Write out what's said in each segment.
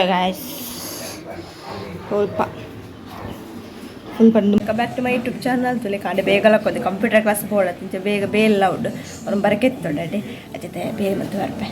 Guys, ಸ್ವಲ್ಪ full ಪಂಡು. Back to my YouTube channel. ತುಲೆ ಕಾಂಡೆ ಬೇಗ ಲಕ್ಕೋದು, ಕಂಪ್ಯೂಟರ್ ಕ್ಲಾಸ್ ಬೋಡ ಬೇಗ ಬೇಲ್ಲ ಉಂಡು. ಅವ್ನು ಬರಕೆತ್ತೊಂಡಾಟಿ ಅಜ್ಜತೆ ಬೇರೆ ಮತ್ತು ಬರ್ಪೆ.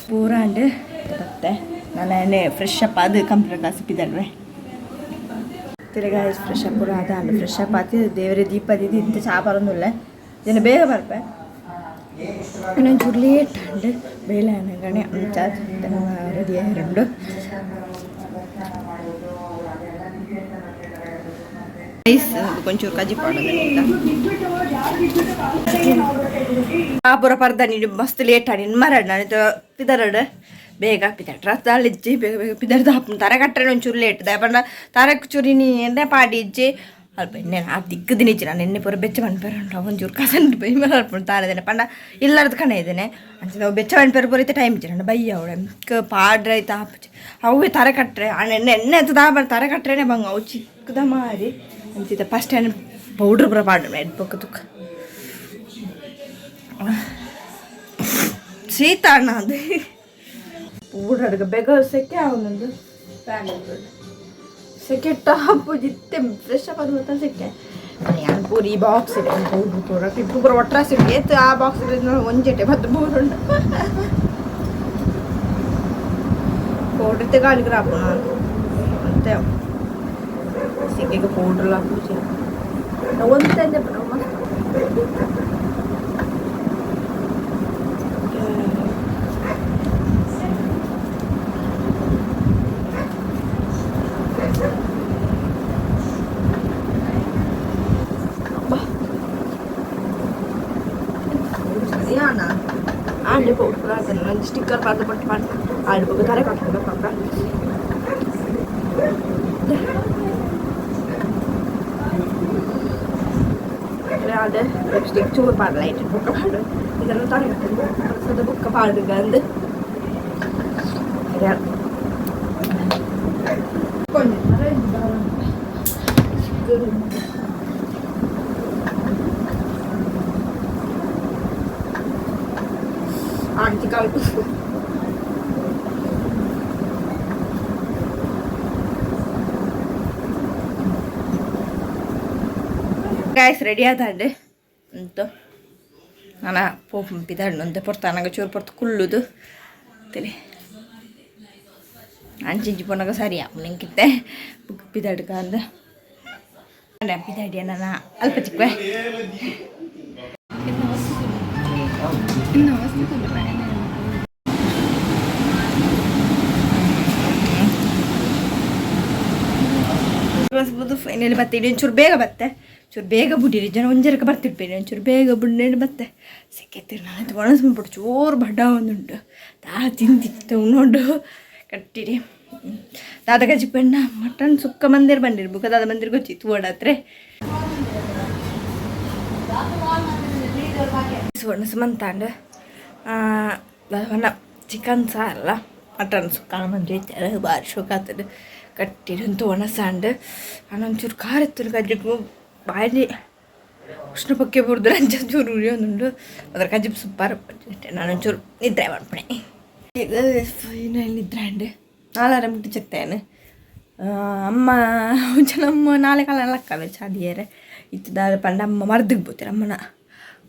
ಪೂರಾಂಡ್ ಬತ್ತೆ. ನಾನು ಫ್ರೆಶ್ ಅಪ್ ಅದು ಕಂಪ್ಯೂಟರ್ ಕ್ಲಾಸ್ ಇಪ್ಪಿದಲ್ವೇ. ತಿರ್ಗಾ ಫ್ರೆಶ್ ಅಪ್ ಪೂರ ಅದಾಂಡ್. ಫ್ರೆಶ್ ಅಪ್ ಆತಿ ದೇವರೇ ದೀಪ ದೀದಿ ಇತ್ತು. ಚಾ ಬರೋದಿಲ್ಲ ಜನ ಬೇಗ ಬರ್ಪೆ. ಇನ್ನೊಂಚೂರು ಲೇಟ್ ಅಂಡ್ ಬೇಲೆ ಅನಗಣೆ ಅಂಚ ರೆಡಿ ಆಯಿರುಂಡು. ರೈಸ್ ಕೊಂಚೂರು ಕಜ್ಜಿ ಪಾಡೋದು. ಆ ಪೂರ ಪರ್ದ ನೀನು ಮಸ್ತ್ ಲೇಟ್ ಆಡಿ ಮರಡ್. ನಾನು ಪಿದರಡ್ ಬೇಗ ಪಿದಟ್ರ ದಾಳಿಜ್ಜಿ. ಬೇಗ ಬೇಗ ಪಿದರ್ದ ಹಾಪುಂಡು. ತರೆ ಕಟ್ಟರೆ ಒಂಚೂರು ಲೇಟ್ ದಾಯ ಪಂಡ ತರಕ್ ಚೂರಿ ನೀ ಎಣ್ಣೆ ಪಾಡಿ ಇಜ್ಜಿ. ಅಲ್ಪ ಎಣ್ಣೆ ಆ ದಿಕ್ಕದಿನ ಇಜ್ಜಿ. ನಾನು ಎಣ್ಣೆ ಪೂರ ಬೆಚ್ಚ ಮನ್ಪೆರೆ ಉಂಟು. ಒಂಚೂರು ಕಸನ್ ಬೈ ಮಲ್ಪುಂಡು ತಾರದೇನೆ ಪಂಡ ಇಲ್ಲಾರ್ದು ಕಣ ಇದ್ದೇನೆ ಅಂಚ. ನಾವು ಬೆಚ್ಚ ಮನ್ಪೆರೆ ಪೂರ ಟೈಮ್ ಇಜ್ಜಿ. ನನ್ನ ಬಯ್ಯ ಅವಳೆ ಪಾಡ್ರೆ ಐತ ಹಾಪುಜಿ. ಅವೇ ತರೆ ಕಟ್ಟರೆ ಎಣ್ಣೆ ಎಣ್ಣೆ ದಾ ತರೆ ಕಟ್ಟರೆನೆ ಬಂಗ ಅವು ಚಿಕ್ಕದ ಮಾರಿ ಅಂಚಿತ. ಫಸ್ಟ್ ಏನು ಪೌಡ್ರ್ ಪೂರ ಪಾಡು ಎಡ್ಪೊಕ್ಕ ತುಕ್ಕ ಶೀತ ಅಣ್ಣ. ಅದು ಪೂರ ಬೇಗ ಸೆಕೆ ಅವನೊಂದು ಫ್ಯಾನ್ ಸೆಕೆ ಟಾಪ್ ಜಿತ್ತೆ. ಫ್ರೆಶ್ ಅಪ್ ಅದು ಮತ್ತೆ ಸೆಕೆ. ಯಾನ್ ಪೂರಿ ಬಾಕ್ಸ್ ಇದೆ ಪೌಡ್ರ್ ಪೂರ ಟಿಪ್ಪು ಪೂರ ಒಟ್ರಾಸಿ ಏತ್ ಆ ಬಾಕ್ಸ್ ಒಂಜೆಟೆ ಬತ್ತು ಬೋರುಂಡು. ಪೌಡ್ರ್ ಇತ್ತೆ ಗಾಳಿಗೆ ರಾಪುಣ ಮತ್ತೆ ಸೆಕೆಗೆ ಪೌಡ್ರ್ ಹಾಕುಜಿ ಒಂತೆ ಮಸ್ತ್. ಸರಿಯಾನ ಆಂಡೆ ಪೌಡ್ರ್ ಹಾಕಿ ಒಂದು ಸ್ಟಿಕ್ಕರ್ ಪಾಡ್ದು ಪಟ್ಟು ಪಾಡ್ದು ಆಂಡ್ ಬೊಕ್ಕ ತರೆ ಕಟ್ಕೊಂಡು ಪಕ್ಕ ಅದು ಲಿಪ್ಸ್ಟಿಕ್ ಚೂರು ಪಾಡು ಲೈಟ್ ಬೊಕ್ಕ ಪಾಡು. ಇದೆಲ್ಲ ತರೆ ಕಟ್ಟುದು ಸದ ಬೊಕ್ಕ ಪಾಡುಗ ಅಂದು ಆಂಟಿ ಕಾಲು. ಗಾಯ್ಸ್, ರೆಡಿ ಆದಾಂಡ್ ಅಂತು. ನಾನ ಪೋಪು ಪಿದಾಂಡು ಒಂತೆ ಪೊರ್ತು ಅನಗ ಚೂರು ಪೊರ್ತು ಕುಲ್ಲುದು ತಿಳಿ ಅಂಚಿಂಚಿ ಪೋನಾಗ ಸರಿ ಆಪುಂಡು ಎಂಕಿತ್ತೆ. ಬುಕ್ ಪಿದಾಡ್ಕ ಅಂದ್ ಪಿದಾಡಿ ನಾನು ಅಲ್ಪ ಚಿಕ್ವೆ. ಫೈನಲಿ ಬತ್ತೆ. ಇಡೀ ಒಂಚೂರು ಬೇಗ ಬತ್ತೆ. ಚೂರು ಬೇಗ ಬುಡಿರಿ ಜನ ಒಂಜರಕ್ಕೆ ಬರ್ತಿರ್ಪೇನೆ. ಒಂಚೂರು ಬೇಗ ಬುಡ್ನೇನು ಬತ್ತೆ. ಸೆಕೆತ್ತಿರು ನಾನು ಒಣಸ್ಬಿಟ್ಟು ಚೋರು ಬಡ್ಡ ಒಂದುಂಟು ತಾ ತಿಂತಿತ್ತು ಉಣ್ಣೋಡು ಕಟ್ಟಿರಿ. ದಾದ ಗಜಿ ಪೆಣ್ಣ ಮಟನ್ ಸುಕ್ಕ ಮಂದಿರ ಬಂದಿರ್ ಬುಕ್ಕ ದಾದ ಮಂದಿರ ಗೊತ್ತಿತ್ತು ಓಡಾತ್ರೆ ಸುವರ್ಣ ಮಂತಾಂಡ್ ಚಿಕನ್ ಸಾರಲ್ಲ ಮಟನ್ ಸುಕ್ಕ ಮಂದಿ ಬಾರಿ ಶೋಕ ಆತದ. ಕಟ್ಟಿರಂತೂ ಒಣಸಾಂಡ್ ಒಂಚೂರು ಖಾರ ಇತ್ತು ಕಜ್ಜಿಗೆ. ಬಾಯಲ್ಲಿ ಉಷ್ಣ ಪಕ್ಕೆ ಬುಡ್ದು ಅಂಚ ಚೂರು ಉರಿಯೊಂದುಂಡು. ಅದರ ಕಜ್ಜಿಪ್ ಸೂಪರ್. ನಾನೊಂಚೂರು ನಿದ್ರೆ ಮಾಡ್ಪಣೆ. ಫೈನಲ್ ನಿದ್ರೆ ಅಂಡ್ ನಾಲ್ವರೆ ಮುಟ್ಟು ಚೆತ್ತೇನೆ. ಅಮ್ಮ ನಮ್ಮ ನಾಳೆ ಕಾಲ ಲಕ್ಕವೆ ಚಾದಿಯರೆ ಇತ್ತದ ಪಂಡ ಅಮ್ಮ ಮರ್ದಿಗೆ ಬೋತಾರೆ. ಅಮ್ಮನ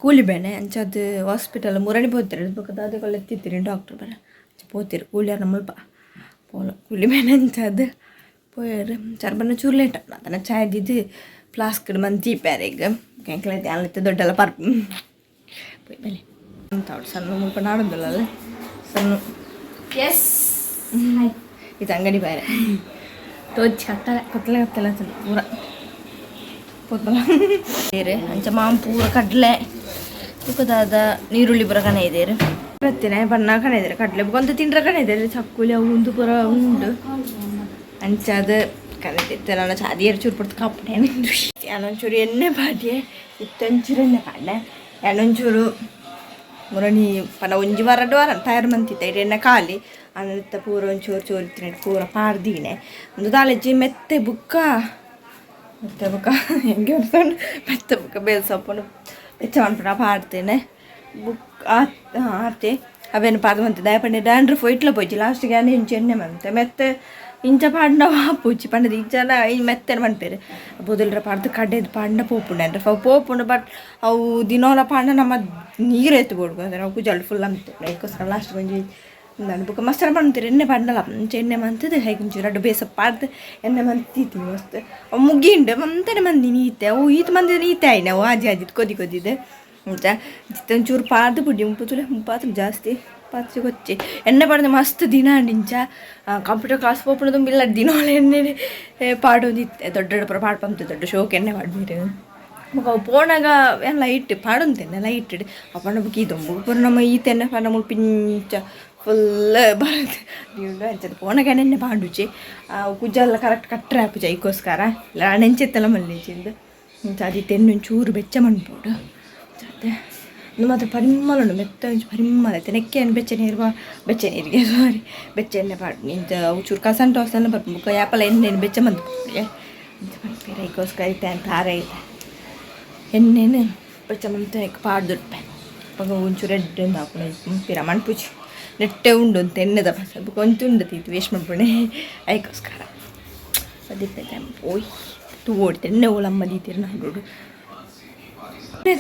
ಕೂಲಿ ಬೇನೆ ಅಂಚದು ಹಾಸ್ಪಿಟಲ್ ಮುರಣಿ ಪೋತಾರೆ. ಬೊಕ್ಕ ದಾದೆಗೊಲ್ಲ ಎತ್ತಿತ್ತೀರಿ ಡಾಕ್ಟರ್ ಬೇನೆ ಅಂಚ ಪೋತೀರಿ. ಕೂಲಿಯಾರ ಮುಲ್ಪ ಪೋಲ ಕೂಲಿ ಬೇನೆ ಅಂಚದು. ಪೋಯೆರ್ ಚರ್ಬನ ಚೂರು ಲೇಟ್ ಆತನ ಚಾಯ್ ದಿದ್ದು ಫ್ಲಾಸ್ಕ್ ಮಂತಿ ಪ್ಯಾರೆಗ್ ಎಂಕ್ಲೆ ಧ್ಯಾನ ದೊಡ್ಡಲ್ಲ ಪರ್ಪ್ ಪೋಯ್ ಬಲೆ ಅಂತ ಸಣ್ಣ ಮುಲ್ಪ ನಾಡೊಂದುಲ್ಲ ಸಣ್ಣ. ಎಸ್. ಇದು ಅಂಗಡಿ ಬೇರೆ. ತೋಜ್ ಕತ್ತಲೆ. ಕತ್ತಲೆ ಕತ್ತಲೆ ಆತುಂಡು ಪೂರ ಪೋತಲ ಬೇರೆ. ಅಂಚ ಮಾಮ್ ಪೂರ ಕಡಲೆ ಬೊಕ ನೀರುಳ್ಳಿ ಪೂರ ಕಣ ಇದೇರು ಬತ್ತಿನ ಬಣ್ಣ ಕಣ ಇದ್ದಾರೆ. ಕಡಲೆ ಬೊಕ ತಿಂಡ್ರ ಕಣ ಇದ್ದಾರೆ. ಚಕ್ಕುಲಿ ಅವು ಉಂದು ಪೂರ ಉಂಡು. ಅಂಚಾದ ಕಣದಿತ್ತೆ ನಾನು ಚಾದಿಯರ್ ಚೂರು ಪಡ್ತು ಕಾಪುಡೆ. ಯಾನೊಂಚೂರು ಎಣ್ಣೆ ಪಾಡ್ಯೆ ಇತ್ತೊಂಚೂರು ಎಣ್ಣೆ ಪಾಡ್ಲೆ. ಯಾನೊಂಚೂರು ಮುರಣಿ ಪನ ಒಂಜಿ ವಾರ ವಾರ ತಯಾರು ಮಂತಿತ್ತ ಇಡೆ ಎಣ್ಣೆ ಖಾಲಿ ಅನತ್ತ ಪೂರ ಒಂಚೂರು ಚೂರು ಇತ್ತಿನ ಪೂರ ಪಾಡ್ದೀನೆ. ಒಂದು ದಾಲೆಜ್ಜಿ ಮೆತ್ತೆ ಬುಕ್ಕ ಮೆತ್ತೆ ಬುಕ್ಕ ಹೆಂಗೆ ಉಂಟು ಮೆತ್ತೆ ಬುಕ್ಕ ಬೇಲ್ ಸೊಪ್ಪನು ಬೆಚ್ಚ ಮನ್ಪುನ ಪಾಡ್ತೇನೆ. ಬುಕ್ ಆತೆ ಅವೇನು ಪಾದ ಮಂತೆ ದಾಯ ಡ್ಯಾಂಡ್ರಫ್ ಇಟ್ಲ ಪೋಯ್ಚಿ. ಲಾಸ್ಟಿಗೆ ಆನೆ ಇಂಚ ಎಣ್ಣೆ ಮಂತೆ ಮೆತ್ತೆ ಇಂಚ ಪಾಡ್ನ ಪೂಚಿ ಪಂಡದ ಇಂಚನ ಈ ಮೆತ್ತೆನ ಮನ್ಪೇರು ಬೊದಲ್ರ ಪಾಡ್ದು ಕಡೆದು ಪಾಡ್ನ ಪೋಪುಂಡು ಡ್ಯಾಂಡ್ರಫ್ ಅವು ಪೋಪುಂಡು. ಬಟ್ ಅವು ದಿನೋಲ ಪಾಡ್ನ ನಮ್ಮ ನೀರು ಎತ್ತು ಬೋಡು ಅಂದ್ರೆ ಅವು ಕುಜಲ್ ಫುಲ್ ಅಂತೆ. ಅದಕ್ಕೋಸ್ಕರ ಲಾಸ್ಟ್ ಒಂಜಿ ನಾನು ಬೊಕ ಮಸ್ತ್ ಪಂತೀರಿ ಎಣ್ಣೆ ಪಾಡ್ನಲ ಅಂಚ ಎಣ್ಣೆ ಮಂತದ ಹೈಕ್ ಒಂಚೂರು ರಡ್ಡ್ ಬೇಸ ಪಾಡ್ದು ಎಣ್ಣೆ ಮಂತಿತ್ತಿ ಮಸ್ತ್. ಅವು ಮುಗಿಂಡು ಮಂತನೆ ಮಂದಿ ನೀತೆ ಅವು ಈತ್ ಮಂದಿ ನೀತೆ ಆಯ್ನ ಅವು ಆಜಿ ಆಜಿ ಕೊದಿ ಕೊದಿದೆ. ಅಂಚ ಒಂಚೂರು ಪಾಡ್ದು ಪುಡಿ ಮುಲ್ಪ ತುಲೆ ಮುಪ್ಪಾತ್ರೆ ಜಾಸ್ತಿ ಪಾತ್ರೆ ಕೊಚ್ಚಿ ಎಣ್ಣೆ ಪಾಡ್ದು ಮಸ್ತ್ ದಿನ ಇಂಚ ಕಂಪ್ಯೂಟರ್ ಕ್ಲಾಸ್ ಪೋಪುನ ತುಂಬಿಲ್ಲ ದಿನೋಲ ಎಣ್ಣೆ ಪಾಡೊಂದಿತ್ತೆ. ದೊಡ್ಡ ದೊಡ್ಡ ಪೂರ ಪಾಡ್ ಪಂತೆ ದೊಡ್ಡ ಶೋಕ್ ಎಣ್ಣೆ ಪಾಡ್ದಿರು. ಬೊಕ ಅವು ಪೋನಾಗ ಏನ್ ಲೈಟ್ ಪಾಡೊಂತೆನೆ ಲೈಟ್ ಅಪಂಡ ಬೊಕ ಈ ದೊಂಬು ಪೂರ ನಮ್ಮ ಈತ ಎಣ್ಣೆ ಪಾಡ ಮುಲ್ಪ ಇಂಚ ಫುಲ್ ಬರುತ್ತೆ ನೀವು. ಅಂಚದ ಪೋನಾಗ ಎಣ್ಣೆ ಪಾಡುಚಿ ಕುಜಲ್ಲ ಕರೆಕ್ಟ್ ಕಟ್ಟರೆ ಆಪುಜಿ. ಐಕೋಸ್ಕರ ಇಲ್ಲ ನೆಂಚೆತ್ತಲ ಮಲ್ಲಿಚಿಂದು ಇಂಚ ಅದಿತ್ತೆ ಎಣ್ಣೆ ಒಂಚೂರು ಬೆಚ್ಚ ಮನ್ಪೊಡು. ಅತ್ತೆ ಉಂದು ಮಾತ್ರ ಪರಿಮಳ ಉಂಡು ಮೆತ್ತ ಒಂಚಿ ಪರಿಮಳ ಐತೆ. ನೆಕ್ಕೆ ಏನು ಬೆಚ್ಚ ನೀರು ಬೆಚ್ಚ ನೀರಿಗೆ ಸಾರಿ ಬೆಚ್ಚ ಎಣ್ಣೆ ಪಾಡು ಇಂಚ ಅವು ಚೂರು ಕಸಂಟು ವಾಸನೆ ಬರ್ಪುಂಡು. ಬೊಕ ಯಾಪಲ ಎಣ್ಣೆ ಬೆಚ್ಚ ಮಂತ್ ಇಂಚ ಪನ್ಪೆರ್. ಐಕೋಸ್ಕರ ಇತ್ತೆ ತಾರ ಐತೆ ಎಣ್ಣೆನ್ ಬೆಚ್ಚ ಮಂತ್ ಪಾಡ್ದುಡ್ಪೆ. ಅಪಗ ಒಂಚೂರು ಎಡ್ಡೆ ಆಪುಂಡು. ಪಿರ ಮನ್ಪುಜಿ ನೆಟ್ಟೆ ಉಂಡು ಅಂತ ಎಣ್ಣೆದ ಬೊಕ ಒಂತೆ ಉಂಡು ತೀತು ವೇಸ್ಟ್ ಮನ್ಪುಣೆ. ಐಕೋಸ್ಕರ ಅದಿಪ್ಪೆ ಪೋಯ್ ತೂವೊಡು ಎಣ್ಣೆ ಓಲಮ್ಮ ದೀತೆರ್ ನಾಡೋಡು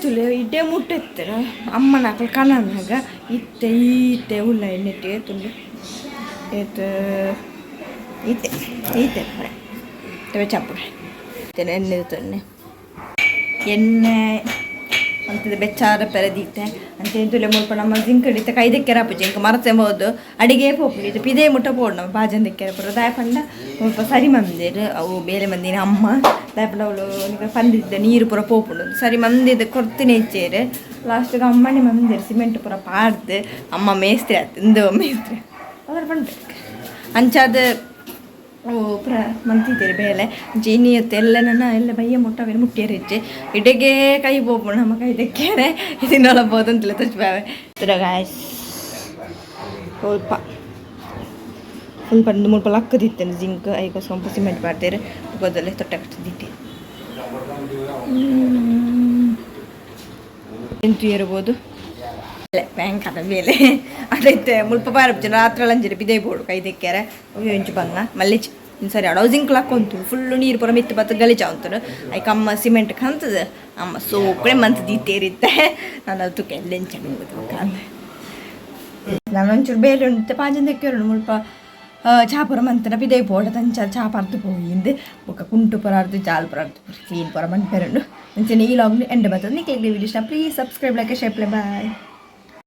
ತುಲೆ ಇಡ್ಡೆ ಮುಟ್ಟೆತ್ತರ ಅಮ್ಮನ ಅಕಲ್ ಕನನಾಗ ಇತ್ತೆ ಈತೆ ಉಲ್ಲ ಎಣ್ಣೆಟ್ ಏತುಂಡು ಏತ್ ಈತೆ ಈತೆ ಪಡೆ ಚಾಪುಡೆ ಎಣ್ಣೆ ತೊನ್ನೆ ಎಣ್ಣೆ ಅಂತದ ಬೆಚ್ಚಾರ ಪೆರದೀತೆ ಅಂಚೆ ತುಲೆ ಮುಲ್ಪ ನಮ್ಮ ಜಿಂಕ್ ಇತ್ತೆ ಕೈ ದೆಕ್ಕೆರ ಆಪುಜಿ. ಎಂಕ್ ಮರತೆ ಬೋದು ಅಡಿಗೆ ಪೋಪುಂಡು. ಇತ್ತೆ ಪಿದೆ ಮುಟ್ಟ ಪೋಡು ನಮ್ಮ ಬಾಜನ್ ದೆಕ್ಕೆರ ಪೂರ. ದಾಯ ಪಂಡ ಮುಲ್ಪ ಸರಿ ಮಂದೆರ್ ಅವು ಬೇಲೆ ಮಂದಿನ ಅಮ್ಮ. ದಾಯ ಪಂಡ ಅವಳು ಪಂದಿದ್ದ ನೀರು ಪೂರ ಪೋಪುಂಡು ಸರಿ ಮಂದಿದ ಕೊರ್ತಿನ ಇಚ್ಚೇರು. ಲಾಸ್ಟಿಗೆ ಅಮ್ಮನೆ ಮಂದೆರ್ ಸಿಮೆಂಟ್ ಪೂರ ಪಾಡ್ದು. ಅಮ್ಮ ಮೇಸ್ತ್ರಿ ಆತು ಇಂದು ಮೇಸ್ತ್ರಿ ಅವ್ರು ಪಂಡ ಅಂಚಾದ ಓ ಪ್ರ ಮಂತಿದ್ದೀರಿ ಬೇಲೆ ಅಂಚೆ ಇನಿ ಎಲ್ಲ ನನ್ನ ಎಲ್ಲ ಬಯ್ಯ ಮುಟ್ಟ ಮುಟ್ಟಿಯರ್ ಹೆಚ್ಚೆ ಇಡೆಗೆ ಕೈ ಬೋಪುಂಡು ನಮ್ಮ ಕೈ ದೆಕ್ಕೆರೆ ಇದನ್ನೊಳ ಬೋದಂತಿಲ್ಲ ತುಚ್ಪಾವೆ. ಗಾಯ್ಸ್, ಸ್ವಲ್ಪ ಫುಲ್ ಪಂಡು ಮುಲ್ಪ ಲಕ್ಕದಿತ್ತೇನೆ ಜಿಂಕ್. ಐಕ ಸೊಂಪು ಸಿಮೆಂಟ್ ಪಾಡ್ತೇರೆ ಗೊದಲೆ ತೊಟ್ಟೆ ಕಟ್ಟಿದ್ದಿತ್ತೆ ಎಂತು ಇರ್ಬೋದು ಬ್ಯಾಂಕ್ ಅದ ಮೇಲೆ ಅದೈತೆ ಮುಲ್ಪ ಪಾರಪ್ಜನ ರಾತ್ರಿ ಲಂಜರಿ ಬಿದೆ ಬೋಡು ಕೈ ದೆಕ್ಕೆರೆ ಇಂಚು ಬಂಗ ಮಲ್ಲಿಚ್ ಸರಿ ಅಡೋ ಜಿಂಕ್ ಲಕ್ಕೊಂತು ಫುಲ್ಲು ನೀರು ಪೂರ ಮಿತ್ತು ಬತ್ತ ಗಲೀಜು ಉಂಟು. ಐಕ ಅಮ್ಮ ಸಿಮೆಂಟ್ ಕಂತದ ಅಮ್ಮ ಸೋಕಡೆ ಮಂತ್ ದೀತೇರಿತ್ತೆ. ನಾನು ಅದು ಎಲ್ಲೆಂಚ ನಾನು ಒಂಚೂರು ಬೇಲೆ ಉಂಟು ಪಾಜನ್ ದೆಕ್ಕೆರು ಮುಲ್ಪ ಚಾಪುರ ಮಂತನ ಪಿದೈ ಪೋಡ ತಂಚ ಚಾಪ ಅರ್ದು ಪೋಯಿಂದು ಬೊಕ್ಕ ಕುಂಟು ಪುರ ಅರ್ದು ಜಾಲ್ ಪುರ ಅರ್ದು ಕ್ಲೀನ್ ಪುರ ಮನ್ಪೆರುಂಡು. ಅಂಚನೆ ಈ ಲಾಗ್ ಎಂಡ್ ಬರ್ತದೆ. ನಿಕ್ಲೆಗ್ ವಿಡಿಯೋ ಇಷ್ಟ please subscribe, like, share. Bye.